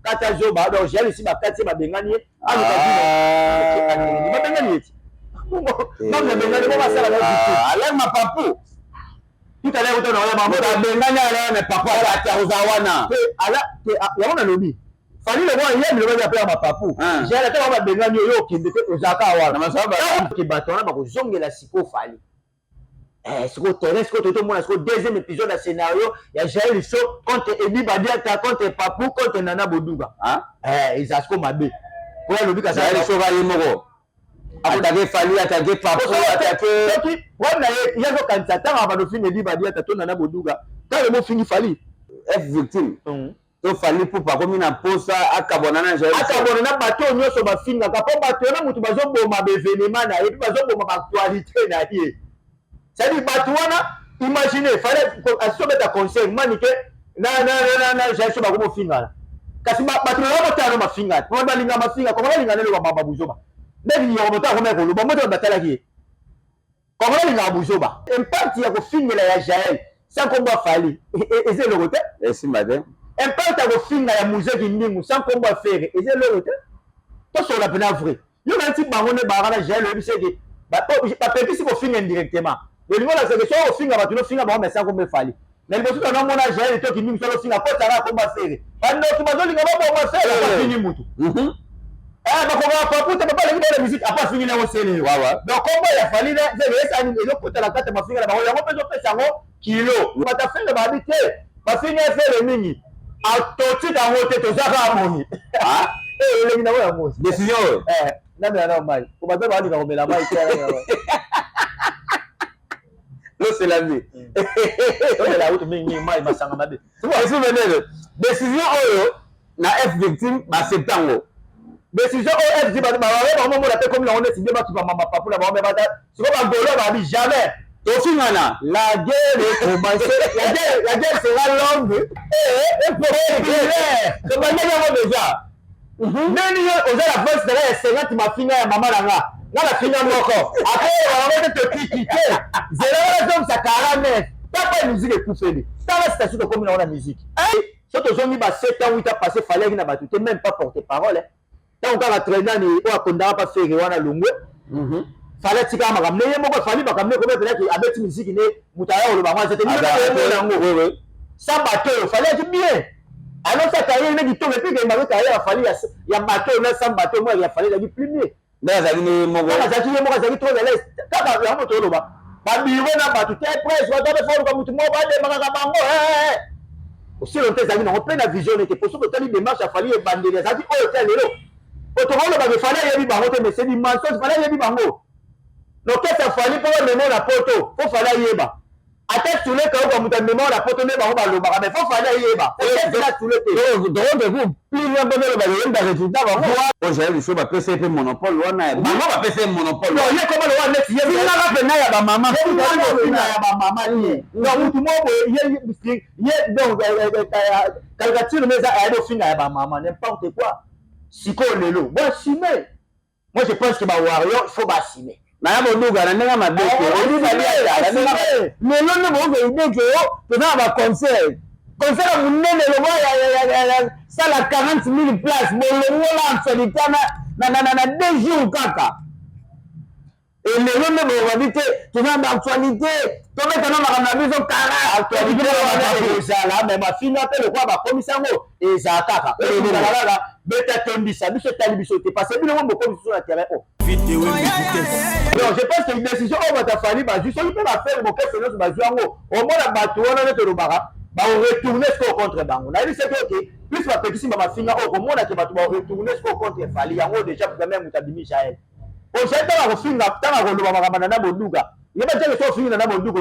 Kata zoba, donc Jael esi bakati ye, babengani ye, aluka bino, babengani ye ti ngambo nabengani bo basala na victime. Alain Mapapu tout à l'heure otona oya bango babengani Alain Mapapu alati akozala wana ala yango nalobi Fally lokola ye milobaki ape ya Mapapu Jael ata bango babengani yo, yo okende te, ozalaka wana ke bato wana bakozongela sikoyo Fally. Sikoyo terrain, sikoyo toyi tomona sikoyo deuxième épisode ya scénario ya Jael Show contre Edi Badiata, contre Papu, contre Nana Boduga. Eza sikoyo mabe po alobi kasa Jael Show ye moko attaquer Fally, attaquer Papu, attaquer soki wana ye ye azokanisa ntango abando finga Edi Badiata to Nana Boduga, ntango mofingi Fally F victime to Fally Pupa akomi na posa akabwana na Jael, akabwana na bato oyo nyonso bafingaka, mpo bato wana motu bazoboma baévénement na ye mpe bazoboma baactualité na ye. C'est-à-dire bato wana, imagine Fally asobeta concert manike na Jael so bakomofingana, kasi bato na bango na mafinga te, po balinga mafinga kongo, balinga nelo bamama buzoba ndeti yoko moto akomaya koloba moto batalaki ye. Kongo balingaka buzoba. Impact ya kofingela ya Jael sans kombo ya Fally eza eloko te. Esimba te. Impact ya kofinga ya Muzeki Ndingu sans kombo ya Ferre eza eloko te. Tosola mpena vrai, yo nayeti bango nde baka na Jael, oyebisi eke bapekisi kofinga indirectement. Olingi olakisake soki kofinga bato, nofinga bango mais sans kombo e Fally. Na liboso tana omona Jael toki mingi solo ofinga kotaka kombo ya Ferre, bandoki bazolinga baboma Ferre, afingi mutu bakokaka Papu te, papa aleki bana musique, apa afingi nango sele yo. Donc kombo ya Fally na Ferre esani ezokota na kati ya mafinga na bango, yango mpe ezopesa yango kilo. Bato ya Ferre babi te, bafingi ya Ferre mingi, atotika yango te, toza kaka boye, elengi nango yango. Décision oyo Namela nao mai po bato balinga komela mai te. L'eau, c'est la vie. Tomela utu mingi mai, masanga mabe. Souvenir décision oyo na F victime baaccepte yango. Décision oyo FG bato bababe bango momona mpe komi nango neti nde bakipa mama Papu na bango me bata sikoyo bagolo babi jamais. Tofingana. La guerre est commencée, la guerre, la guerre sera longue et populaire. Tobandaki yango déjà. Ndeni yo oza na voice nanga ya 50 mafinga ya mama na nga, nga na finga moko akoyeba bango te, totiki te, zela wana zongisa 49 tapa musique ekufeli. Tala station tokomi nango na musique. So tozongi ba 7 ans, 8 ans passé, Fally aki na bato te, même pas porte parole. Ntango kaka trainani oyo akondaka pa Ferre wana longwe, Fally atikaka makambo ne ye moko. Fally makambo ne ekomi mpenaki abeti musique ne, moto aya koloba ngo aza te yango sa bato oyo. Fally aki bien anosa carrière ne kitoko, et puis kembaki carrière ya Fally ya bato oyo na sa bato oyo ya Fally ezalaki plus mieux. Nde azalaki ne moko. Azalaki ye moko, azalaki trop à l'aise. Kaka yango moto oloba babiro na bato te, presse bato abe foluka motu moko bademakaka bango osilo te, ezalaki nango mpe na vision nete. Po soki otali démarche ya Fally ebandeli, azalaki oyo te. Lelo otokolobaka Fally ayebi bango te, mais c'est du mensonge. Fally ayebi bango. Lokesa Fally mpo bamema na poto, fo Fally ayeba. Ata Tuleka oyo moto amema na poto nde bango balobaka, mais fo Fally ayeba na Tule te. Tokoke plus loin mpo toloba koyemba résultat bango oyo biso bapesa ye mpe monopole wana, bango bapesa ye monopole. Ye koma lowa neti ye fingaka mpena ya bamama. Finga ya bamama te. Donc mutu moko boye ye, donc caricature ne eza ayebi ofinga ya bamama, n'importe quoi. Sikoyo lelo boassume. Moi, je pense que bawarrior, il faut baassume. Naya Boduka na ndenge mabe te. Lelo nde bokozwa idée ke o toza na baconcert, concert ya monene lokola sala 40 000 place, bolongola actualité na 2 jours kaka. Elelo nde bokobabi te, toza na baactualité, tobeta na makambo na biso kara. Actualité ezala, mais mafinga mpe lokola bakomisa yango ezala kaka, ezala kaka beta tondisa biso, etali biso te, parce que bino mo bokomisi biso na terrain o. Donc je pense que décision oyo bato a Fally bazwi, soki mpe bafere bokese nyonso bazwi yango, omona bato wana nde tolobaka baoretourne sikoyo contre bango. Nayebi seki oke plus bapekisi bamafinga oyo, komona ke bato baoretourne sikoyo contre Fally. Yango déjà premier moto abimi Jael. Po Jael ntango akofinga, ntango akoloba makambo na Boduka, yeba tiake so ofingi na Boduka,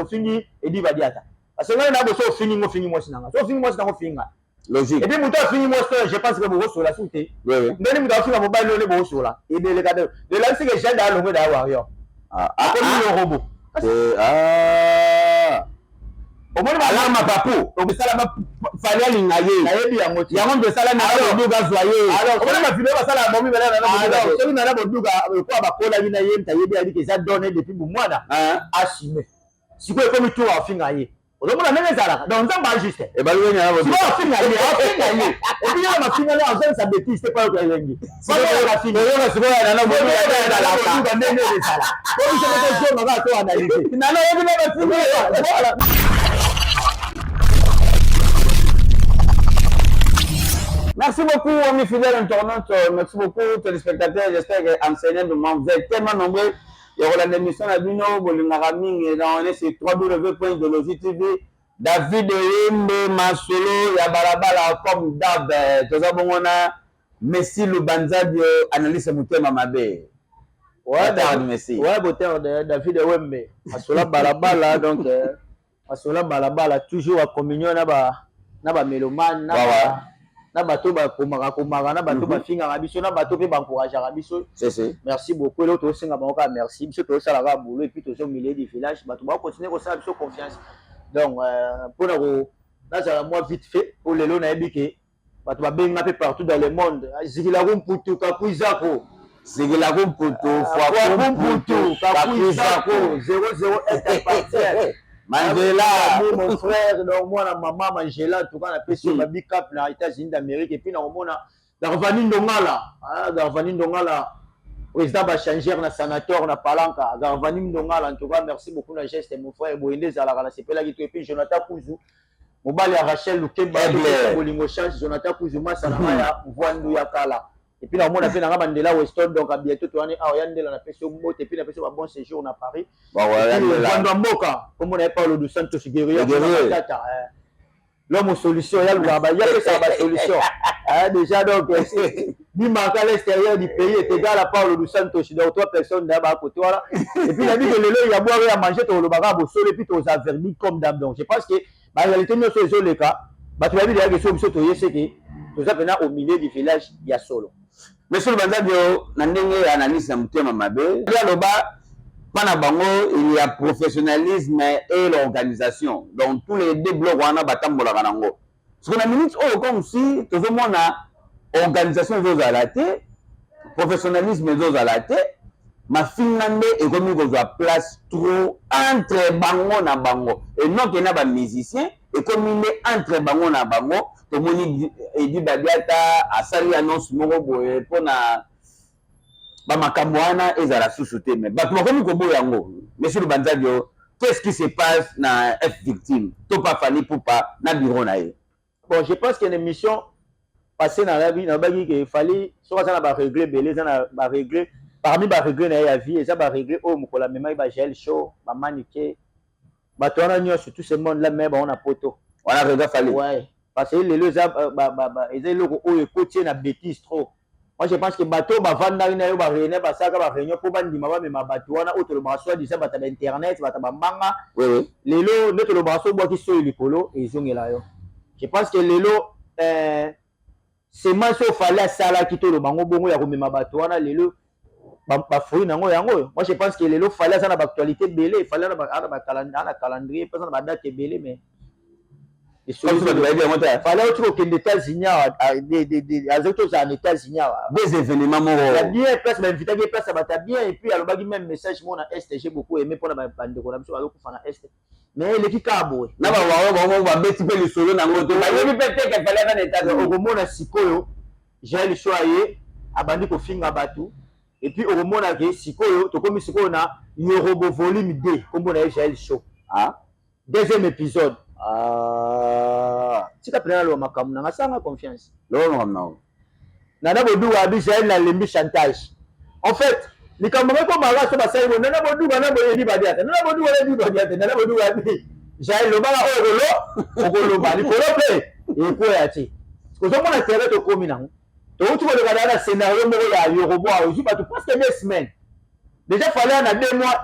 ofingi Edi Badiata, parce que ngai na bo so ofingi ngo, ofingi mwasi nanga, so ofingi mwasi nango, ofinga. Logique. Et puis moto afingi mwasi to, je pense que bokosola su te. Ndeni moto afinga mobali oyo nde bokosola ebeleka de elakisi ke Jael alongwe da warrior, akomi le robot. Omoni balama Papu esalama, Fally alinga ye. Nayebi yango te. Yango nde esalami, Boduka azwa ye. Omoni bavideo basala bomi. Alors soki Nana Boduka lokola bakolaki na ye, moto ayebi, ayebi ke eza donne depuis bomwana, assume. Sikoyo ekomi tour afinga ye. Ozomona ndenge ezalaka. Donc Nzambe a juste. Sikoyo afinga ye, afinga ye. Et puis ye mafinga nde azongisa bêtise te pa yoka elengi. Oyoka sikoyo ya Nana Boduga ezalaka. Ndenge ezala. Po biso mpe tozonga kaka to analyse. Nana oyoki na bafinga ye. Voilà. Merci beaucoup, amis fidèles internautes. Merci beaucoup, téléspectateurs. J'espère que enseignants de vous êtes tellement nombreux. Ya kolanda émission na bino bolingaka mingi. Donc on est sur www.idéologie TV. David Yembe, masolo ya balabala comme d'hab. Toza bongo na Messi Lubanzadio, analyste motema mabe. Ouais, David Messi. Ouais, beauté de David Wembe. Masola balabala, donc masola balabala toujours à communion na ba mélomane, na ba na bato bakomaka komaka, na bato bafingaka biso, na bato mpe baencourageaka biso. C'est c'est. Merci beaucoup. Eloko tosenga bango kaka merci. Biso tosalaka boulot et puis tozo milieu du village, bato bakocontinue kosala biso confiance. Donc mpona ko nazala mwa vite fait, po lelo nayebi ke bato babenga mpe partout dans le monde. Zikilako mputu kakwizako. Zikilako mputu. Fwaku mputu kakwizako 001 appartient. Mandela. Mon frère, donc mwana mama Mangela, en tout cas napesi yo ba big up na États-Unis d'Amérique. Et puis nakomona Garvani Ndongala, ah, Garvani Ndongala, président bachangeur na sanateur na Palanka. Garvani Ndongala, en tout cas merci beaucoup na geste, mon frère. Boye nde ezalaka, nasepelaki to. Et puis Jonathan Kuzu, mobali ya Rachel Lukemba, bolingo chance. Jonathan Kuzu, masala nga ya Vwandu ya kala. Et puis nakomona mpe nanga Mandela Weston. Donc à bientôt, toyani awa ya Ndela, napesi yo mbote et puis napesi yo ba bon séjour na Paris. Vwandu ya mboka, kombo na ye Paulo dos Santos Guerrier tata, l'homme solution, ya lukaka ya pesaka basolution déjà. Donc bimaka à l'extérieur du pays est égal à Paulo dos Santos. Donc trois personnes da bakote wana. Et puis nayebi ke lelo ya boire, ya manger, tolobaka bosolo et puis toza verdict comme d'hab. Donc je pense que baréalité nyonso ezoleka, bato bayebi deyake. So biso toye seke toza mpena au milieu du village ya solo. Monsieur Lubanzadio, na ndenge ya analyse na motema mabe, aloba mpa na bango il y a professionnalisme et l'organisation. Donc tous les deux blocs wana batambolaka nango. Soki na minute oyo, comme si tozomona organisation ezozala te, professionnalisme ezozala te, mafinga nde ekomi kozwa place trop entre bango na bango et non ke na bamusicien. Ekomi nde entre bango na bango. Tomoni Edi Badiata asali annonce moko boye mpona bamakambo wana ezala susu te, mais bato bakomi koboya yango. Monsieur Lubanzadio, qu'est-ce qui se passe na F Victime to pa Fally Ipupa na bureau na ye? Bon, je pense qu'une émission passée nalabi, nalobaki ke Fally soki aza na baregret ebele, eza na baregret, parmi baregret na ye ya vie eza baregret oyo mokolo amemaki baGel Show, bamanike, bato wana nyonso, tout ce monde là me bango na poto. Wana regret Fally? Ouais, parce que lelo eza eloko oyo ekoti ye na bêtise trop. Moi je pense que bato oyo bavandaki na yo, baréunion, basalaka baréunion mpo bandima bamema bato wana oyo tolobaka soi disant bato ya bainternet, bato ya bambanga. Lelo nde tolobaka so obwaki soyi likolo, ezongela yo. Je pense que lelo semence oyo Fally asalaki, toloba yango bongo, ya komema bato wana, lelo bafruit nango yango oyo. Moi je pense que lelo Fally aza na baactualité ebele. Fally aza na calendrier mpe aza na badate ebele, mais Fally auti kokende États-Unis awa, azali tozala na États-Unis awa. Des événements moko. Ya bien, place bainvitaki ye, place ya bato ya bien. Et puis alobaki même message moko na Est, j'ai beaucoup aimé, mpona bandeko na biso bazokufa na Est, mais eleki kaka boye. Na bawawa bango babeti mpe lisolo nango te, bayebi mpe te ke Fally aza na États-Unis. Okomona sikoyo Jael Show aye, abandi kofinga bato. Et puis okomona ke sikoyo tokomi sikoyo na Yorobo volume 2, kombo na ye Jael Show. Ah. Deuxième épisode. Ah. Tika mpena naloba makambo nanga, sanga confiance. Loba makambo nango. Nana Boduga abi Jael nalembi chantage. En fait likambo moko ekomaka so basali bo Nana Boduga na boyebi badiata, Nana Boduga na yebi badiata. Nana Boduga abi Jael lobaka oyo okolo okoloba likolo mpe ekweya te. Ozomona terrain tokomi nango, touti koleka daa na scénario moko ya Yorobo awa, ozwi bato presque 2 semaines déjà. Fally ana 2 mois,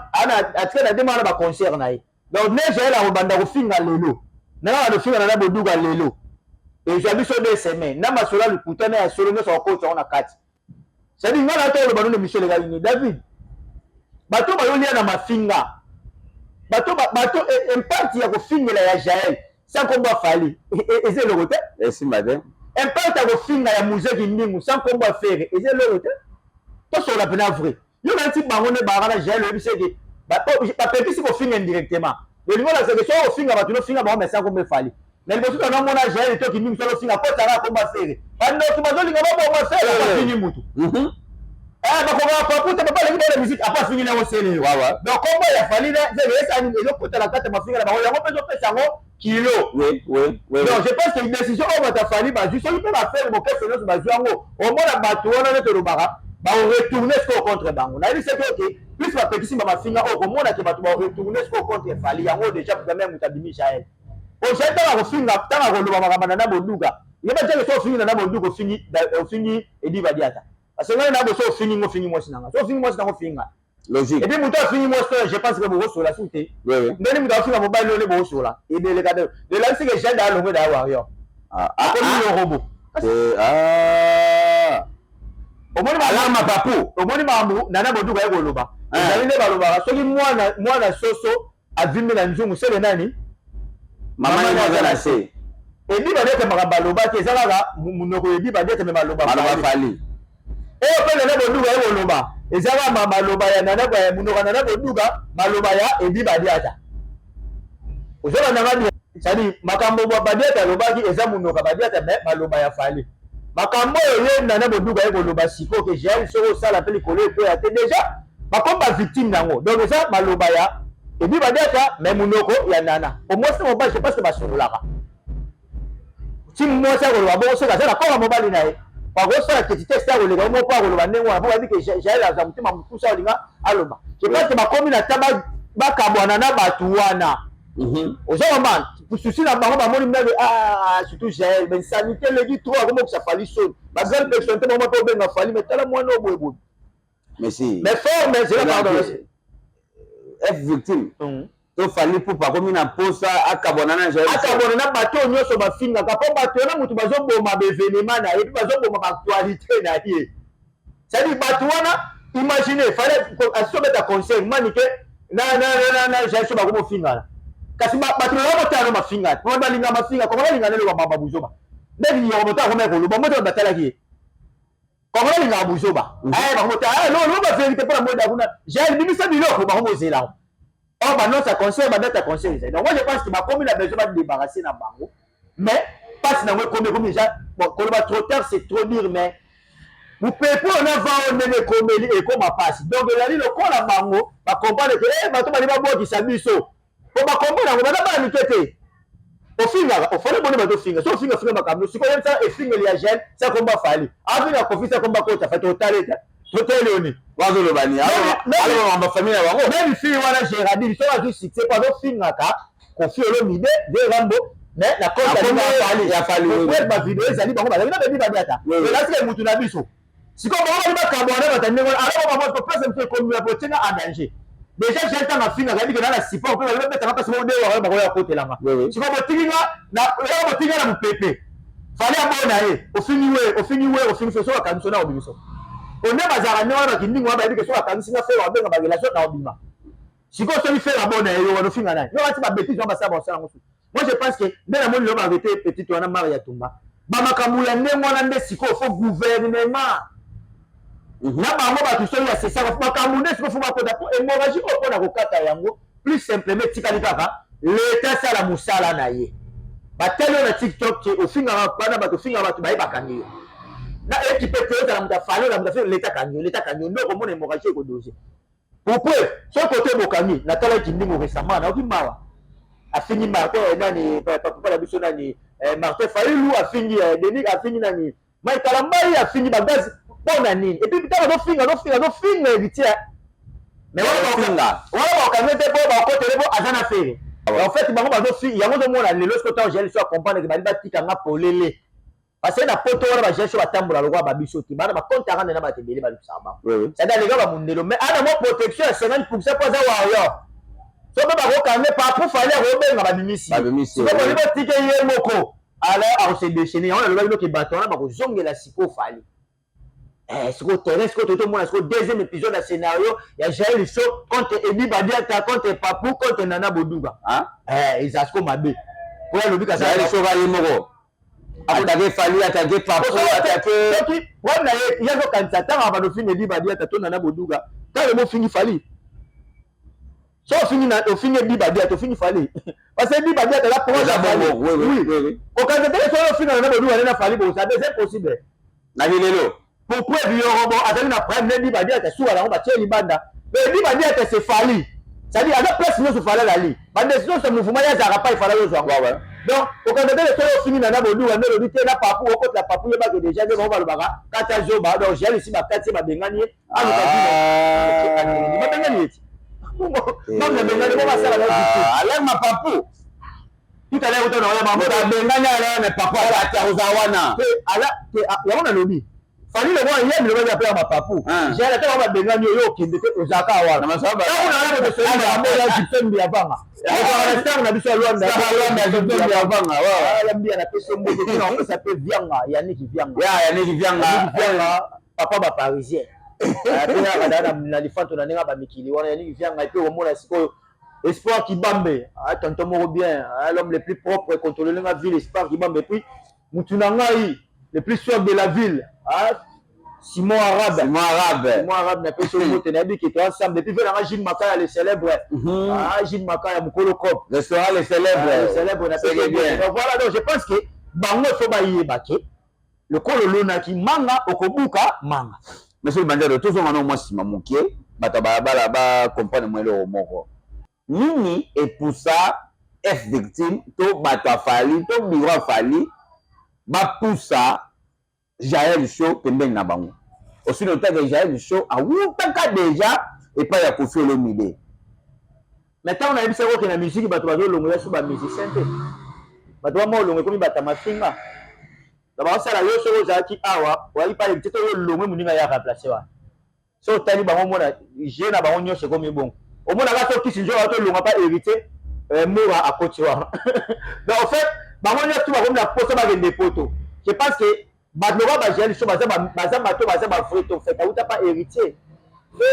atika na 2 mois na baconcert na ye. Donc ne Jael akobanda kofinga lelo, nanga bando finga na Boduga lelo, ezwa biso 2 semaines na masolo ya lokuta na ya solo nyonso akokota yango na kati. C'est-à-dire nga na toloba nano émission elekaki nini, David, bato bayolia na mafinga, bato impact ya kofingela ya Jael sans kombo Fally eza eloko te. Esimba te. Impact ya kofinga ya Muzeki Ndingu sans kombo Ferre eza eloko te. Tosola mpena vrai. Yo nati bango nde baka na Jael, oyebi seke bapekisi kofinga indirectement. Bolingo na seke soki ofinga bato nofinga bango mais sans kombo Fally. Na liboso to namona Jael to kindingu solo finga kotaka kombo Ferre. Bandoki bazolinga baboma Ferre afingi mutu. Eh, bakokaka papu te, papa aleki bango na musique, apa afingi nango sele yo. Donc kombo ya Fally na zeke esani ezokota na kati ya mafinga na bango, yango mpe ezopesa yango kilo. Donc je pense que décision oyo bato ya Fally bazwi, soki mpe baFerre bokese nyonso bazwi yango, omona bato wana nde tolobaka baoretourne sikoyo contre bango. Nayebi seki oke plus bapekisi bamafinga oyo, komona ke bato baoretourne sikoyo contre Fally. Yango déjà premier moto abimi Jael. Po Jael ntango akofinga, ntango akoloba makambo na Boduga, yeba tiake so ofingi na Boduga, ofingi Edi Badiata. Parce que ngai na boso ofingi ngo, ofingi mwasi nanga, so ofingi mwasi nanga, ofinga. Logique. Et puis moto afingi mwasi oyo, je pense que bokosola su te. Ndeni moto afinga mobali oyo nde bokosola ebeleka de elakisi ke Jael alongwe da warrior, akomi yorobo. Omoni alama papu. Omoni makambo Nana Boduka ye koloba ezali nde balobaka soki mwana mwana soso avimbi na nzungu sele nani. Mama ye aza na se. Edi Badiata, makambo alobaki eza kaka monoko Edi Badiata, me maloba maloba Fally. Oyo mpe Nana Boduka ye koloba eza kaka maloba ya Nana, monoko ya Nana Boduka, maloba ya Edi Badiata. Ozolanda bien? C'est-à-dire makambo Badiata alobaki eza monoko ya Badiata, me maloba ya Fally. Makambo oyo ye Nana Boduka ye koloba sikoyo ke Jael soki osala mpe likolo ekweya te, déjà bakomi bavictime nango. Donc eza maloba ya Edi Badiata, me monoko ya Nana. Omwasi na mobali, je pense que basololaka. Ti mwasi akoloba bongo, soki aza na kora mobali na ye, bakosala keti texte, akoleka ye moko mpo akoloba ndenge wana, mpo bayebi ke Jael aza motema mokusa, olinga aloba. Je pense que bakomi na ta bakabwana na bato wana. Oza comprendre souci na bango, bamoni ndenge, ah, surtout Jael, mais insanité eleki trop, akomokisa Fally soni. Bagrande personnalité bango mpe obenga Fally, mais tala mwana oyo boye boye. Mais si. Mais forme zela, pardon. F victime to Fally Pupa akomi na posa akabwana na Jael. Akabwana na bato oyo nyonso bafingaka, mpo bato wana motu bazoboma baévénement na ye, mpe bazoboma baactualité na ye. C'est-à-dire bato wana, imagine fallait asobeta concert manike na Jael, so bakomofingana, kasi bato na bango na mafinga te, po balinga mafinga kongo, balinga nde loba buzoba. Ndeti yoko moto akomaya koloba moto batalaki ye, kongo balingaka buzoba, bango loba vérité mpona moda kuna. Jael bimisa biloko, bango bozela or baannonce ya concert, badate ya concert ezali. Donc moi je pense que bakomi na besoin badébarrasse na bango, mais mpasi nango ekomi déjà. Bon, koloba trop tard, c'est trop dire, mais mopepe oyo na va oyo ndenge ekomeli, ekoma mpasi. Donc ezali lokola bango bacomprendre ke bato bali babwakisa biso, po bacomprendre yango, baza bana mike te. Ofingaka ofali boni, bato ofinga so ofinga finga makambo sikoyo, yebisa efingeli ya Jael sa komba Fally, afinga Kofi sa komba kota fa totale te, totali oni. Bazoloba ni aloba bafamille na bango. Même fille wana Gérardine, soki azwi succès po azofingaka Kofi Olomide de Rambo, mais na compte ya Fally. Bavideo ezali, bango bazali na bebi badiata elasike mutu na biso. Sikoyo bango bali bakabwana bato ndenge wana, alors bango place mosusu ekomi ya botienga en danger. Déjà Jael ntango afingaka, yebi ke na support mpe bali babetanga mpasi moko nde waka bakoya kotelanga. Sikoyo botinga na mopepe, Fally abona ye, ofingi we, ofingi we, ofingi so, soki akangi so na obimiso onde bazalaka ndenge wana. Bakindingo wana bayebi ke soki akangisi nga Ferre, abenga barelation na obima. Sikoyo soki Ferre abona ye, yo wana ofinga nani? Yo bati babêtises wana basala, basala yango. Moi je pense que nde namoni lelo baarrêter petite wana mare ya tumba, bamakambo ya ndenge wana nde sikoyo faut gouvernement na bango bato soki ya sesaka makambo nde sikoyo faut bakota, po hémorragie oyo mpona kokata yango plus simplement etikali kaka leta asala mosala na ye. Batali oyo na TikTok ke ofingaka bana bato, ofingaka bato, bayebakangi yo na ekipe te, ozala moto afali, ozala moto afali, leta kangi yo, leta kangi yo nde okomona hémorragie ekodose. Pourquoi soki kote bokangi? Natalaki ndingo récemment, nayoki mawa, afingi Martin nani, papa na biso nani, Martin Fayulu, afingi Denis, afingi nani, Mike Kalambai, afingi bagazi mpo na nini? Et puis ntango azofinga, azofinga, azofinga héritier, mais wana bakokangi te, mpo bakotele, mpo aza na Ferre. En fait bango bazofinga yango, ozomona lelo soki otango Jael so acomprendre ke bali batikanga polele, parce que na poto wana bajael so batambola lokola babiso te, bana bacompte arande na bato ebele balukisaka bango, c'est-à-dire alega bamundelo, mais ana mwa protection ya 50 % mpo aza warrior. So mpe bakokange papu, Fally akobenga babimisi. Sikoyo boli botike ye moko, alors akose déchaîner. Yango nalobaki noke bato wana bakozongela sikoyo Fally. Sikoyo terrain, sikoyo totomona sikoyo deuxième épisode ya scénario ya Jael So contre Ebi Badiata, contre Papu, contre Nana Boduga. Eza sikoyo mabe po alobi. Jael So ye moko attaquer Fally, attaquer Papu, attaquer. Soki wana ye ye azokanisa ntango abando finga Ebi Badiata to Nana Boduga, ntango mofingi Fally. So ofingi na ofingi Eddy Badiata, ofingi Fally. Parce que Eddy Badiata aza proche ya Fally. Oui. Kokanisa te soki ofinga na Boduga na Fally boza, c'est impossible. Na lelo. Pour preuve Yorobo azali na problème na Eddy Badiata, suka nango batie libanda. Mais Eddy Badiata c'est Fally. C'est-à-dire aza place nyonso Fally azali. Ba décision nyonso mouvement ye azalaka pa Fally azozwa yango. Donc kokanisa te soki ofingi na Boduga nde olobi te na Papu okotela Papu yebake déjà nde bango balobaka kata zoba. Donc Jael esi bakati ye babengani ye. Aluka bino. Babengani ye ti. Babengani bo basala na victime. Alain Mapapu. Tout à l'heure otona oya bango. Babengani Alain mais papa alati akoza wana. Te ala te yango nalobi. Fally lokola ye biloko ya père Mapapu. Jael ata bango babengani yo yo okende te ozalaka wana. Ntango na wana moto soki makambo ya Gibson Mbiavanga. Ozalaka na star na biso ya Luanda. Luanda Gibson Mbiavanga. Ya Mbia na pesi mbote tina opesa pe Vianga Yannick Vianga. Ya Yannick Vianga. Vianga papa ba parisien. Ape na lifanto na ndenge ba mikili wana Yannick Vianga et puis omona sikoyo Espoir Kibambe, ah, tonton moko bien, ah, l'homme le plus propre, contrôler la ville, Espoir Kibambe, et puis mutu na ngai, le plus sûr de la ville, ah, Simon Arabe. Simon Arabe. Simon Arabe na peso mbote na yebi que ensemble. Et puis venanga Gilles Makaya le célèbre. Ah, Gilles Makaya mukolo cop. Restaurant le célèbre. Ah, le célèbre na peso bien. Donc voilà, donc je pense que bango faut ba yeba ke lokolo lonaki manga okobuka manga. Monsieur Bandiado, tozonga na mwa nsima moke, bato ya balabala ba comprendre mwa eloko moko. Nini epusa F victime to bato ya Fally to bureau ya Fally bapusa Jael Show pembeni na bango? Osi nota que Jael Show awutaka déjà epai ya Koffi Olomide. Mais ntango nayebisaki okende na musique, bato bazolongola so ba musicien te, bato bamwa olongo ekomi bato ya mafinga. Bakosala yo soki ozalaki awa oyaki pa te, to yo olongwe moninga ya remplace wana. So otali bango omona jeu na bango nyonso ekomi bongo, omonaka so kisi nzoka tolonga pa héritier Mura akoti wana. Donc en fait bango nyonso tu bakomi na posa bakende poto. Je pense que bato lokola ba Jael so baza baza bato baza ba vrai to fait auta pa héritier.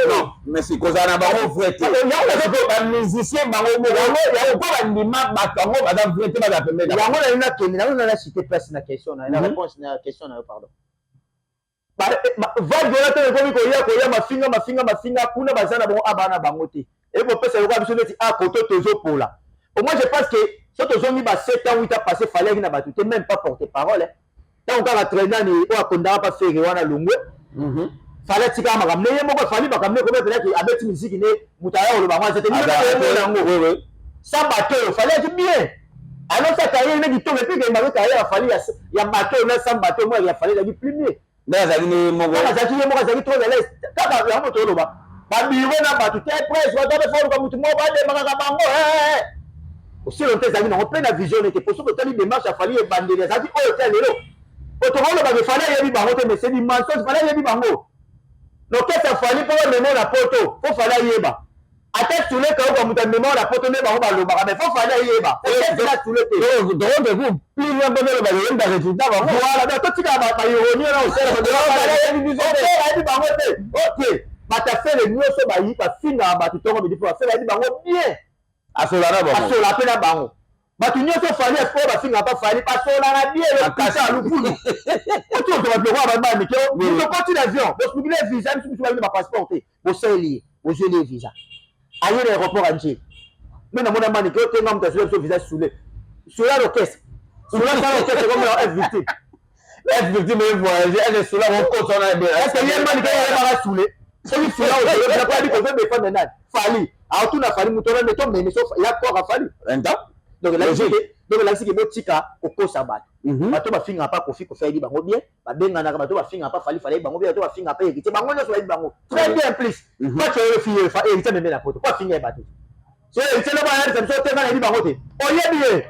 Non, mais si kozala na bango vrai te. Ba musicien bango moko po bandima bato yango baza vrai te, baza pembeni. Yango nalingi nakende nango na cité place na question na réponse na question na yo, pardon. Vague wana ntango ekomi koya koya mafinga mafinga mafinga kuna baza na bango abana na bango te, ekopesa lokola biso neti a koto tozopola. Au moins je pense que so tozongi ba 7 ans 8 ans passé, Fally na bato te, même pas porte parole. Ntango kaka trainani oyo akondaka pa Ferre wana longwe, Fally atikaka makambo ne ye moko. Fally makambo ne ekomi epelaki abeti miziki ne, moto aya koloba yango aza te yango sa bato oyo. Fally aki bien anosa carrière ne kitoko, et puis kembaki carrière ya Fally ya bato oyo na sa bato oyo ya Fally ezalaki plus mieux. Nde azalaki ne moko. Azalaki ye moko, azalaki trop à l'aise. Kaka yango moto oloba babiro na bato te, presse bato abe foluka motu moko badembakaka bango osilo te, ezalaki nango mpe na vision nete. Po soki otali démarche ya Fally ebandeli, azalaki oyo te lelo po tokolobaka Fally ayebi bango te, mais c'est du mensonge. Fally ayebi bango. Lokesa Fally mpo bamema na poto, fo Fally ayeba. Ata Sule Kauka moto amema na poto nde bango balobaka, mais fo Fally ayeba na Sule te. Plus loin mpo toloba yemba résultat bango. Voilà, donc totika baironie wana osala ayebi bango te. Ok, bato afele nyonso bayi bafingaka bato ntongo midi, mpo bafele ayebi bango bien. Asola na bango. Asola mpe na bango. Bato nyonso Fally oyo bafingaka pa Fally basolaka bien. Lokuta lukulu oti ozwa bato lokola bana mike, moto okoti na avion, bosukile visa, biso biso babino bapasseport te, bosaleli ye, bozweli ye visa, aye na aéroport ya Ndjili. Me namona manike otenga moto azweli biso visa, Sule Sula l'orchestre, Sula sala orchestre comme F victime. F victime e voyage ene Sula mokota na ebe. Est ce que ye manike oyebaka Sule? Soki Sula ozoyebisa po abi kozo défendre nani, Fally aotuna Fally moto wana nde tomemi so ya kora Fally. Donc elakisi ke botika kokosa bato. Bato bafingaka pa Kofi, Kofi ayebi bango bien. Babenganaka bato bafingaka pa Fally, Fally ayebi bango bien. Bato bafingaka pa Héritier, bango nyonso bayebi bango très bien. Plus bato oyo fi Héritier amemi na poto po afinga ye bato, so Héritier lobo ayebisa biso te nga nayebi bango te. Oyebi ye,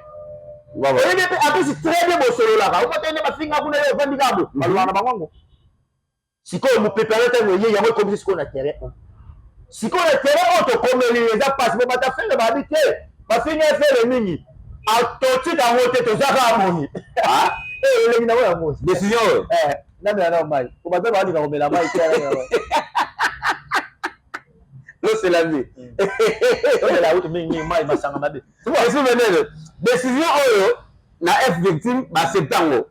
oyebi mpe apesi très bien, bosololaka omo te nde bafinga kuna, ye ovandi kaka boye, balobaka na bango yango. Sikoyo mopepe yango ntango eye, yango ekomisi sikoyo na terrain oyo. Sikoyo na terrain oyo tokomeli eza mpasi po bato afele babi te, bafinga efele mingi, totika yango te, toza kaka boye. Elengi nango yango. Décision oyo. Namela nao mai po bato balinga komela mai te. L'eau, c'est la vie. Tomela utu mingi mingi mai, masanga mabe. Souvenez, décision oyo na F victime baaccepte yango.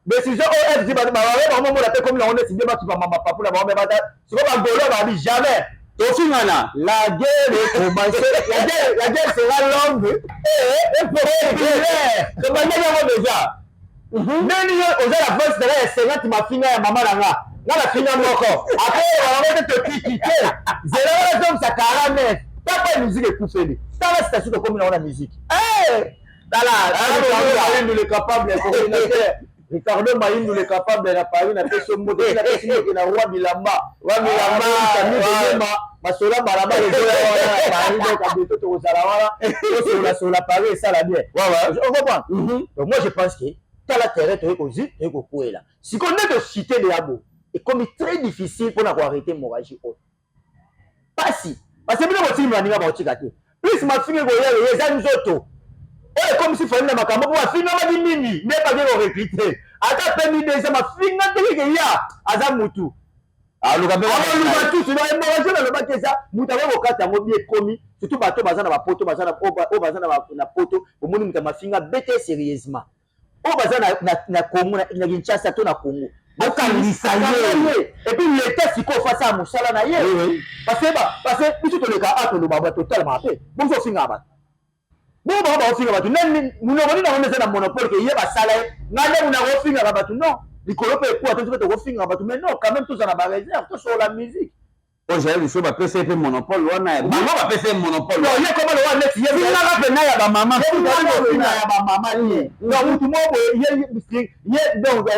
Décision oyo fg babawe bango momona te, komi nango neti nde bakipa mama papu na bango. Me bata sikoyo bagolo babi jamais. Tofingana. La guerre est commencée, la guerre sera longue et populaire. Tobandaki yango déjà. Ndeni yo oza na voice na ya 50 mafinga ya mama na nga, nga na finga moko, après bango te, totiki te, zela wana zongisa 49. Tapa musique ekufeli, tala station tokomi nango na musique. Tala. Mayindu le capable, coordinateur Ricardo Mayindu le capable na Paris, napesi yo mbote, napesi mbote na Roi Bilamba. Roi Bilamba. Masola balabala ezoya wana na Paris, donc abientôt tokozala wana, tosolasola Paris, esala bien. On comprend. Donc moi je pense que tala terrain toye kozwi, toye kokwela sikoyo nde tocité de yabo, ekomi très difficile mpona koarrêter hémorragie oyo. Pasi, parce que bino botiki baninga, bakotika te. Plus mafinga ekoya, eza nzoto oyo ekomisi Fally na makambo, mpo bafingamaki mingi nde bake korecruter ata pemi deja mafinga ndenge keya, aza mutu. Aluka mpe. Aluka tusu. Donc hémorragie nalobaki eza moto akoki kokata yango bi ekomi, surtout bato baza na bapoto, baza na oyo baza na poto, omoni moto ya mafinga bete sérieusement, oyo baza na Congo, na Kinshasa to na Congo. Bokangisa ye. Et puis l'État sikoyo face ya mosala na ye, parce que biso toleka a toloba, bato totalamaka mpe boso ofingaka bato, bongo bango baofinga bato nani? Monoko nini yango nde eza na monopole ke ye basala ye, ngai nde monoko ofingaka bato? Non, likolo mpe ekuwa te, mpe tokofingaka bato, mais non, quand même toza na baréserve, tosolola musique. Oyo Jael biso bapesa ye mpe monopole wana, bango bapesa ye monopole. Non, ye koma lowa neti ye. Fingaka mpena ya bamama. Finga ya bamama te. Donc mutu moko boye ye, donc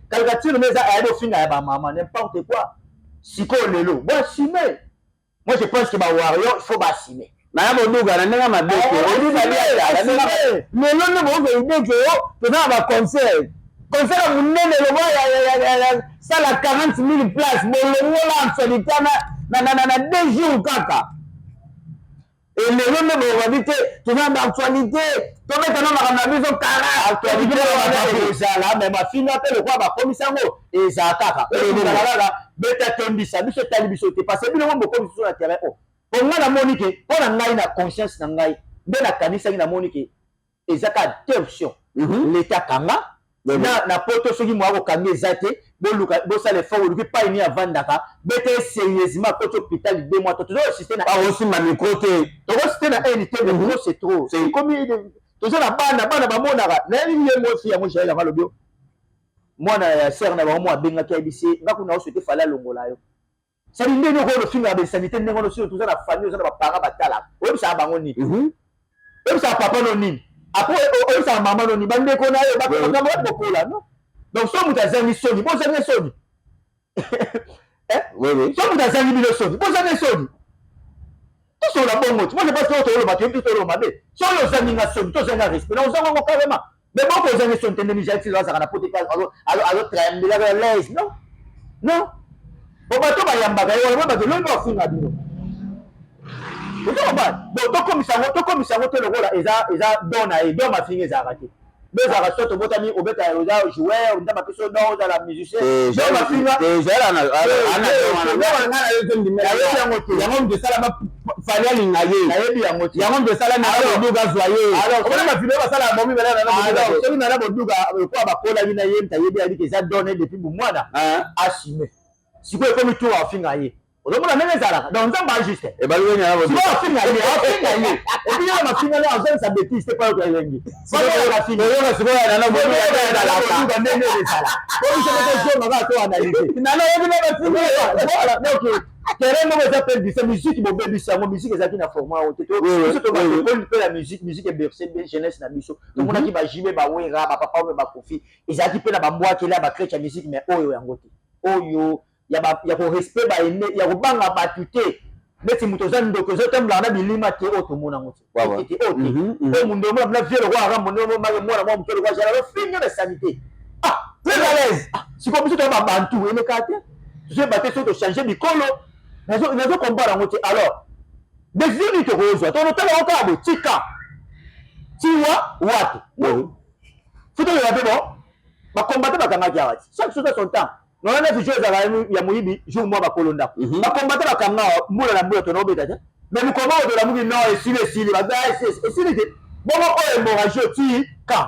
caricature me eza ayebi ofinga ya bamama, n'importe quoi. Sikoyo lelo boassume, moi je pense que bawarrior, il faut baassume. Naya boduka na ndenge mabe te, lelo nde bokozwa idée ke o toza na baconcert, concert ya monene lokola sala 40 000 place, bolongola actualité na 2 jours kaka. Elelo nde bokobabi te, toza na baactualité, tobeta na makambo na biso kara. Actualité ezala, mais mafinga mpe lokola bakomisa yango, ezala kaka, ezala kaka beta tondisa biso, etali biso te, parce que bino mo bokomisi biso na terrain oyo. Po ngai namoni ke, mpo na ngai, na conscience na ngai nde nakanisaki, namoni ke eza kaka deux options: l'État kanga na poto, soki moya kokanga eza te, boluka bosala effort, oluki pai nini avandaka, bete sérieusement, koti hôpital 2 mois. To tozo assister na Bakosimba micro te. Tokoassister na haine te, mais trop c'est trop. Ekomi toza na bana, bana bamonaka. Nayebi ye mofi yango Jael yango alobi, mwana ya sœur na bango mo abengaki, ayebisi ye, nga kuna osouhaiter Fally alongola yo sali ndenge okoyo ofingaka bainsanité ndenge wana. Osio toza na famille, oza na baparent batalaka, oyebisaka bango nini? Oyebisaka papa no nini? Après oyebisaka mama no nini? Bandeko na yo bakambo wapi bokola? Non, donc so moto azangi soni, bozangi soni. So moto azangi bino soni, bozangi soni. Tosolola bongo ti. Moi je pense que oyo toloba, toyebi te, toloba mabe. So oyo ozangi nga soni, tozangi respect na ozangi yango carrément, mais boko ozangi soni te. Ndenge Jael azalaka na poto, azotrembelaka à l'aise. Non, non, po bato bayambaka ye wana, bato lobi bafinga bino. Ozokoba bon, tokomisa yango, tokomisa yango te lokola eza don na ye. Don mafinga ezalaka te. Bo ezalaka so tobotami, obeta, oza joueur, Nzambe apesi yo don, ozala musicien, don mafinga. Yango moto esala Fally alinga ye. Nayebi yango te. Yango moto esala Boduka azwa ye. Omona bavideo basala bomi. Soki nana Boduka lokola bakolaki na ye, moto ayebi, ayebiki eza don depuis bomwana, assume. Sikoyo ekomi tour afinga ye, ozomona ndenge ezalaka. Donc Nzambe ajuste. Sikoyo afinga ye, afinga ye, et puis ye mafinga nde azongisa bétise te, po yoka elengi. Oyoka sikoyo nana. Boduka ndenge ezala, po biso tozonga kaka to analyse. Nana oyebi na bafinga. Voilà, donc terrain moko eza mpe bise musique, bobebisi yango. Musique ezalaki na format oyo te. Biso tokoli mpe na musique, musique eberce jeunesse na biso. Tomonaki bajibe, bawera, bapapa oyo bakofi, ezalaki mpe na bambwakeli ya bacrete ya musique, mais oyo yango te, oyo ya korespect baene, ya kobanga bato te, neti moto oza ndoki, ozotambolaka na bilima te. Oyo tomona yango te, oyo te, oyo mundu omona mpena vie lokola Rambo, nde mwana mwa moke lokola Jala, ofinga na sanité. Ah, très à l'aise. Sikoyo biso toya babantu, eleka te, tozoyeba te soki tochange bikolo, nazokompara yango te. Alors décision nini tokozwa? Tokotala yango kaka boye, tika tiwa wapi fo toyoka mpe. Bon, bakombata bakangaki awa ti chaque chose a son temps. 99 jour ezalaka ya moyibi, jour mwa bakolo ndako. Bakombata bakanga awa mbula na mbula, tona obeta te, mais mokolo oyo tolamuki, non, esili, esili, esili te. Bongo oyo hémorragie oti kan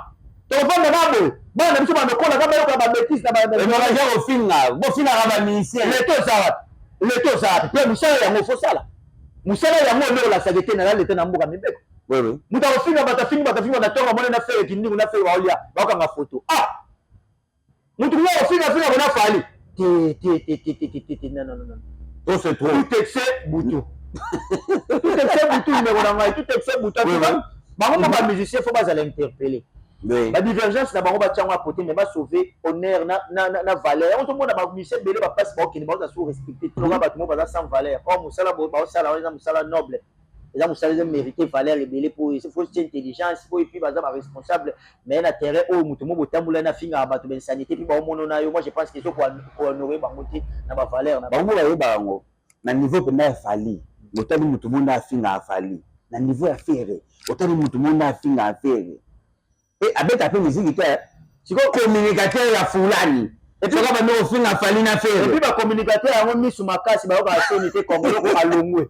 tokofanda kaka boye, bana na biso bandokolaka, bayoka babêtises na hémorragie, kofinga, bofingaka bamusicien. Leta oza wapi? Leta oza wapi? Mpe mosala yango fosala mosala yango nde olasaka ete naza leta na mboka mibeko. Moto akofinga bato, afingi bato, afingi bato, na ntongo amoni na Ferre Kindingu na Ferre baolia, baokanga foto. Ah, moto kuna akofinga finga bona Fally te te te te te te te te, non, non, non. Trop c'est trop. Tout excès butu, tout excès butu, ndeko na ngai, tout excès butu. Bango mo bamusicien faut bazala interpellé. Badivergence na bango batiango à côté, mais basauve honneur na valeur yango. Tomona bamusicien ebele bapasi baokende, baoza so respecté toka bato mo baza sans valeur. Or mosala baosala wana eza mosala noble, eza mosala eza mérité valeur ebele, po faut tia intelligence po et puis baza baresponsable. Mais na terrain oyo moto mo botambola na fingaka bato, bainsanité mpe baomono na yo, moi je pense que ezo kohonorer bango te na bavaleur na bango. Bayeba yango na niveau mpenza ya Fally. Otali motu mo nde afingaka Fally, na niveau ya Ferre otali motu mo nde afingaka Ferre e abeta mpe miziki te. Sikoyo communicateur ya fulani soka bandi kofinga Fally na Ferre. Et puis bacommunicateur yango misu makasi, bayokaka soni te. Kongoloko alongwe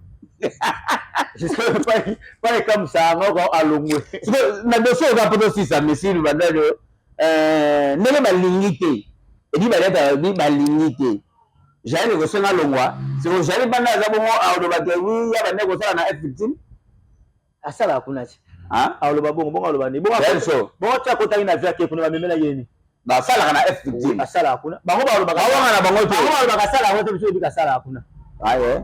pa ekamwisa yango alongwe. Na dossier oza mpo tosisa mesili bandalo ndenge balingi te edi baliata balobi balingi te Jael ekosenga longwa. Siko Jael banda aza bongo, aloba te wi ya bande kosala na F victime. Asalaka kuna ti aloba bongo bongo, aloba nini bongo ti akotaki na vie ake kuna, bamemelaki ye nini? Basalaka na F victime. Asalaka kuna, bango balobaka. Bawanga na bango te. Bango balobaka asalaka kuna te, biso oyebika asalaka kuna.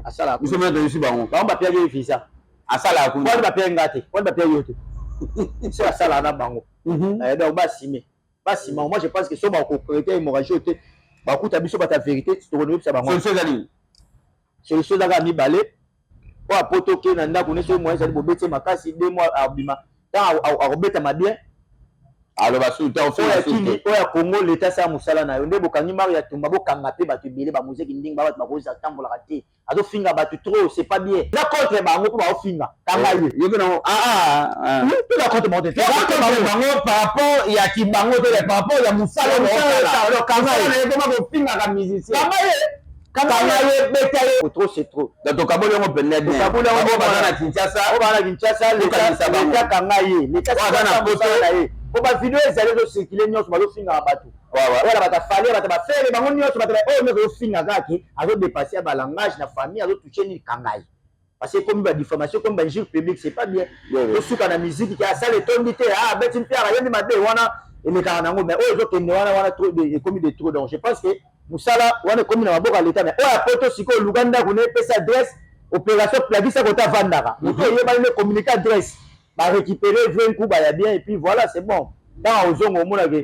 Asalaka. Biso mpe toyebisi bango. Bango bapiaki ye visa. Asalaka kuna. Wani bapiaki nga te, wani bapiaki yo te, so asalaka na bango. Donc basime basima, moi je pense que so bakoprêter hémorragie oyo te, bakuta biso bata vérité, tokonoyebisa bango. Solution eza nini? Solution eza kaka mibale. Oyo apoto oke na ndako ne, soki moyen ezali, bobeti ye makasi 2 mois, abima. Ntango akobetama bien. Aloba su te. Oyo ya kini, oyo ya Congo, leta asala mosala na yo nde bokangi mari ya tumba, bokanga mpe bato ebele bamozeki ndingi ba bato bakoza tambolaka te, azofinga bato trop, c'est pas bien. Eza contre bango mpo baofinga, kanga ye. Yoki nango. Toza contre bango te. Contre bango par rapport ya kibango te, par rapport ya mosala. Kanga ye. Koma kofingaka musicien. Kanga ye. Kanga ye, beta ye. Trop c'est trop. Donc tokaboli yango pene bien. Tokaboli yango. Baza na Kinshasa. Oyo baza na Kinshasa, leta kanga ye, leta na Poto na ye, po bavideo ezali ezocircule nyonso, bazofingaka bato wana, bato aFally, bato baFerre, bango nyonso, bato oyo nyonso azofinga kaka, azodépasse ya balangage na famille, azotouche nini, kanga ye, parce que ekomi badifamation, ekomi bainjure publique, c'est pas bien. Tosuka na musique ke asala etondi te, abeti mpiaka, ayembi mabe wana, elekaka nango, mais oyo ezokende wana wana ekomi de trop. Donc je pense que mosala wana ekomi na maboko ya leta. Mais oyo apoto sikoyo, luka ndako na epesa adresse, opération plagisa kota avandaka, moto eyebani nde communiquer adresse, barécupérer vrai nkuba ya bien, et puis voilà, c'est bon. Ntango ozonga, omonake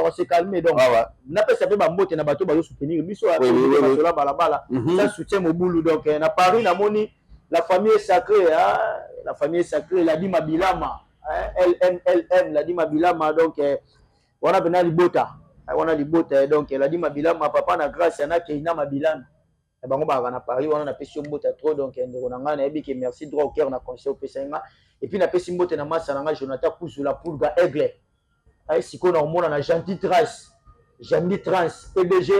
on se calme. Donc napesa mpe bambote na bato bazosoutenir biso basola balabala sans soutien mobulu. Donc na Paris namoni la famille est sacrée, hein? La famille est sacrée, Ladi Mabilama, LMLM, Ladi Mabilama. Donc wana mpena libota wana, libota. Donc Ladi Mabilama, papa na Grâce na Keina Mabilana, bango bazalaka na Paris wana. Napesi yo mbote trop. Donc ndeko na ngai, nayebi ke merci droit au cœur na conseil opesai nga. Et puis napesi mbote na masa na ngai Jonathan Kuzula Pulga Aigle. Aye sikoyo na komona na Gentil Trace, Gentil Trans, PDG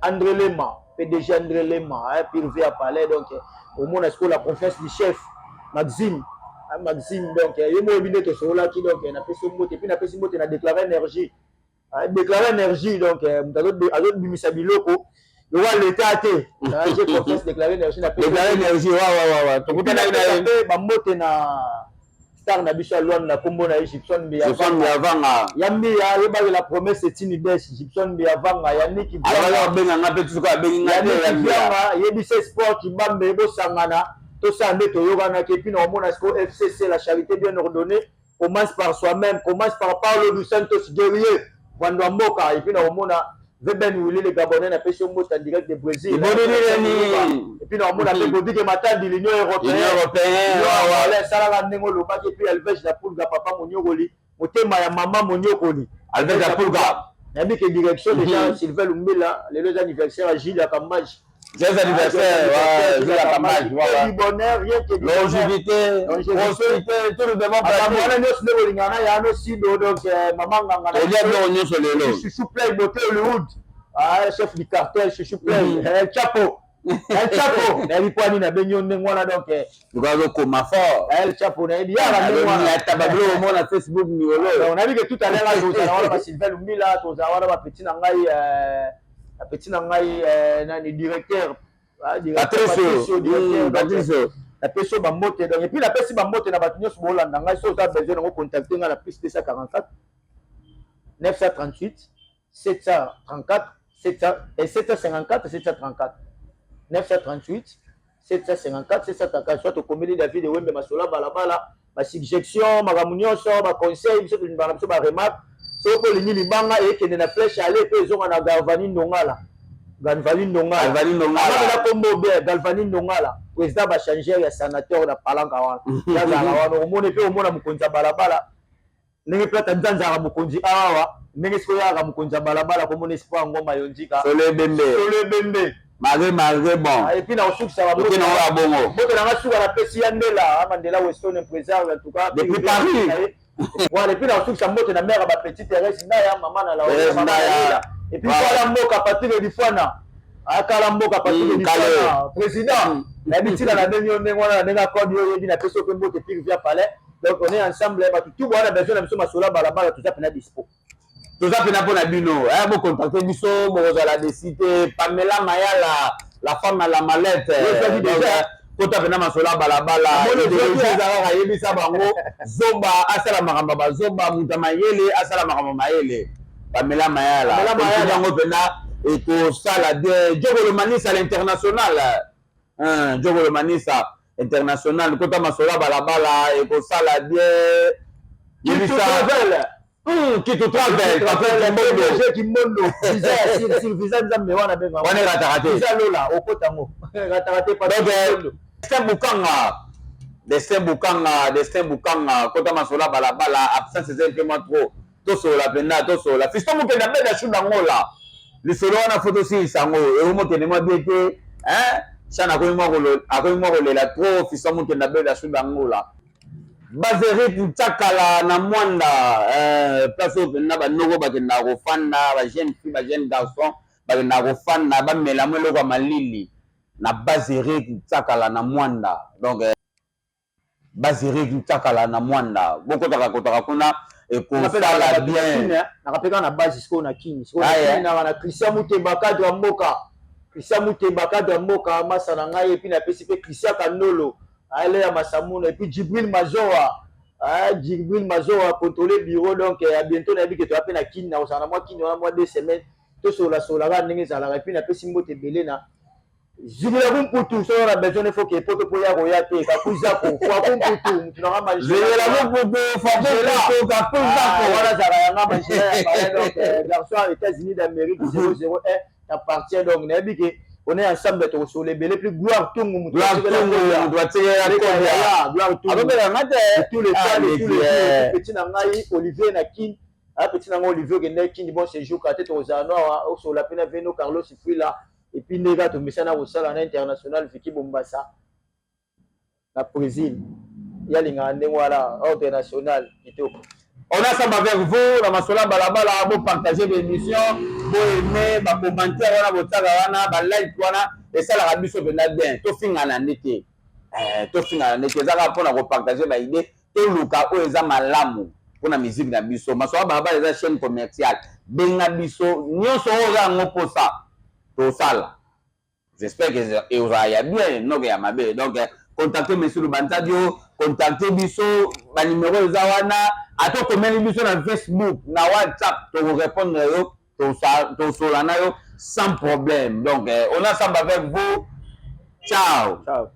André Lema, PDG André Lema, Purvé à palais. Donc omona sikoyo la confiance du chef Maxime, Maxime. Donc ye mo oyebi nde tosololaki. Donc napesi yo mbote. Et puis napesi mbote na Déclaré Énergie, Déclaré Énergie. Donc moto azobimisa biloko lokola leta te, j'ai confiance Déclaré Énergie. Déclaré Énergie, wa tokutana mpe bambote na star na biso ya Lwanda, na nkombo na ye Gibson Mbiyavanga. Ya Mbiya, yebaki la promesse etini des Gibson Mbiyavanga, Yaniki. Abenganga mpe tusuka abengi nga. Yaniki yebisa sport kibambe, bosangana, tosala nde toyokanaki. Et puis na omona siko FCC, la charité bien ordonnée commence par soi-même, commence par Paulo dos Santos guerrier Vando ya mboka. Et puis na omona Veben Willy le Gabonais, napesi yo mbote en direct de Brésil. Et puis na omona mpe Godike Matandi, l'Union européenne, esalaka ndenge olobaki. Et puis Alvege la Pulga, papa Monyokoli, motema ya mama Monyokoli. Alvege la Pulga. Nayebi ke direction déjà Sylvain Lumbila, lelo eza anniversaire ya Gilles ya Kambaji. Joyeux anniversaire, ouais, Jules Akambaji, voilà. Du bonheur, rien que du longévité, prospérité, tout le demande. Wana nyonso nde bolingana ya no sido. Donc mama nganga. Tolia biloko nyonso lelo. Chouchou Play, beauté Hollywood. Ah, chef du cartel, Chouchou Play. El Chapo. El Chapo. Nayebi po nini nabengi yo ndenge wana, donc Luka azokoma fort. El Chapo, nayebi yaka ndenge wana. Ata babiloko omona Facebook mikolo. Donc nayebi ke tout à l'heure tozala wana ba Sylvain Lumbila, tozala wana ba petit na ngai. Na petit na ngai nani, directeur, Patricio, Patricio. Napesi yo bambote. Donc, et puis napesi bambote na bato nyonso boolanda ngai. So oza besoin nango, contacte ngai na +244 938 734 754 734, 938 754 734. Soit okomeli David Wembe, Masola Balabala, basuggestion, makambo nyonso, baconseil, biso tolingaka na biso baremarque. Soki mpo olingi libanga ekende na flèche ale mpe ezonga na Galvani Ndongala, Galvani Ndongala. Galvani Ndongala. Kombo bien, Galvani Ndongala, président bachangeur ya sanateur na palanka wana. Yazala wana, omoni mpe omona mokonzi ya balabala ndenge plata nzanzaka mokonzi awa, ndenge sikoyo yaka mokonzi ya balabala, komona Espoir Ngoma Yonzika. Solo ebembe. Solo ebembe. Malgré, malgré, bon. Et puis na kosukisa oke na oyo bongo. Mbote nanga suka, napesi ya Ndela Mandela Weston, impresario, en tout cas. Depuis Paris. Voilà, et puis na kosukisa, mbote na mère ya bapetite Thérèse Ndaya, mama na Thérèse Ndaya. Et puis kala mboka Patrick Difwana, akala mboka Patrick Difwana, président, nayebi ntina na ndenge yo ndenge wana na ndenge akodi oyo oyebi. Napesi yo mpe mbote pire via palais. Donc on est ensemble, bato tu bwana besoin na biso, Masolo Balabala, toza mpena dispo. Toza mpena mpona bino. Bocontacte biso, bokozala déçus te. Pamela Mayala, la femme à la mallette, kota mpena Masolo ya Balabala. Eza kaka yebisa bango, zoba asala makambo ya bazoba, moto ya mayele asala makambo mayele. Pamela Mayala, yango mpena ekosala bien. Jogolo Manisa l'international, Jogolo Manisa international, kota Masolo ya Balabala, ekosala bien. Yebisa Kitu Travel. Kimbondo, visa, visa, Nzambe wana benga. Wana erataka te. Visa lola, okota yango, erataka te. Donc Destin Bukanga, Destin Bukanga, Destin Bukanga, kota Masolo ya Balabala. Absence eza mpe mwa trop. Tosolola mpenza, tosolola. Fiston Mokende abeda shu dangola lisolo wana, fo tosilisa yango. Ekomokende mwa bien te, chan akomi mwa kolela trop. Fiston Mokende abeda shu dangola. Bazerit Ntsakala na Mwanda, place oyo mpenza banoko bakendaka kofanda, bajeune fille, bajeune garçon bakendaka kofanda, bamela mwa eloko ya malili na Bazerit Ntsakala na Mwanda. Donc Bazerit Ntsakala na Mwanda, bokotaka kotaka kuna, ekosala bien. Nakapeka na base sikoyo na Kini, sikoyo na Christian Muteba, cadre ya mboka, Christian Muteba, cadre ya mboka, masa na ngai. Et puis napesi mpe Christian Kandolo ale ya Masamuna, et puis Djibril Mazoa, Djibril Mazoa, contrôler bureau. Donc à bientôt. Nayebi ke toya mpe na Kini, na kozala na mwa Kini wana mwa 2 semaines, tosolasola kaka ndenge ezalaka. Et puis napesi mbote ebele na Zibila Kumputu. Soki na besoin, il faut ke poto po ya koya te, kakuzako fwa kumputu, mutu nanga. Zibila Kumputu, fwa kumputu, kakuzako. Wana azalaka yanga manjela ya palais. Donc garçon, États-Unis d'Amérique 001 t'appartient. Donc nayebi ke on est ensemble, tokosola ebele. Plus Gloire Tungu, mutu atikela. Gloire Tungu azobelanga te. Tous les temps, tous les petit na ngai Olivier na Kin, petit na ngai Olivier, okende Kini, bon séjour. Kate tokozala no awa, osola mpe na veno Carlos Fuila. Et puis ndenge kaka tomesana kosala na international Viki Bombasa na Brésil, yalingaka ndenge wana, ordre national kitoko. On est ensemble avec vous na Masolo Balabala. Bopartage baémission, boaime, bacommentaire wana botiaka wana, balike wana, esalaka biso mpenza bien. Tofingana nde te, tofingana nde te. Eza kaka mpona kopartage baidée, toluka oyo eza malamu mpona musique na biso. Masolo Balabala eza chaîne commerciale. Benga biso, nyonso oyo oza yango mposa, tosala. J'espère que ezala ya bien, noke ya mabe. Donc contacte monsieur Lubanzadio, contacte biso, banimero eza wana. Ata okomeli biso na Facebook, na WhatsApp, tokorépondre yo, tosola na yo sans problème. Donc on est ensemble avec vous. Ciao, ciao.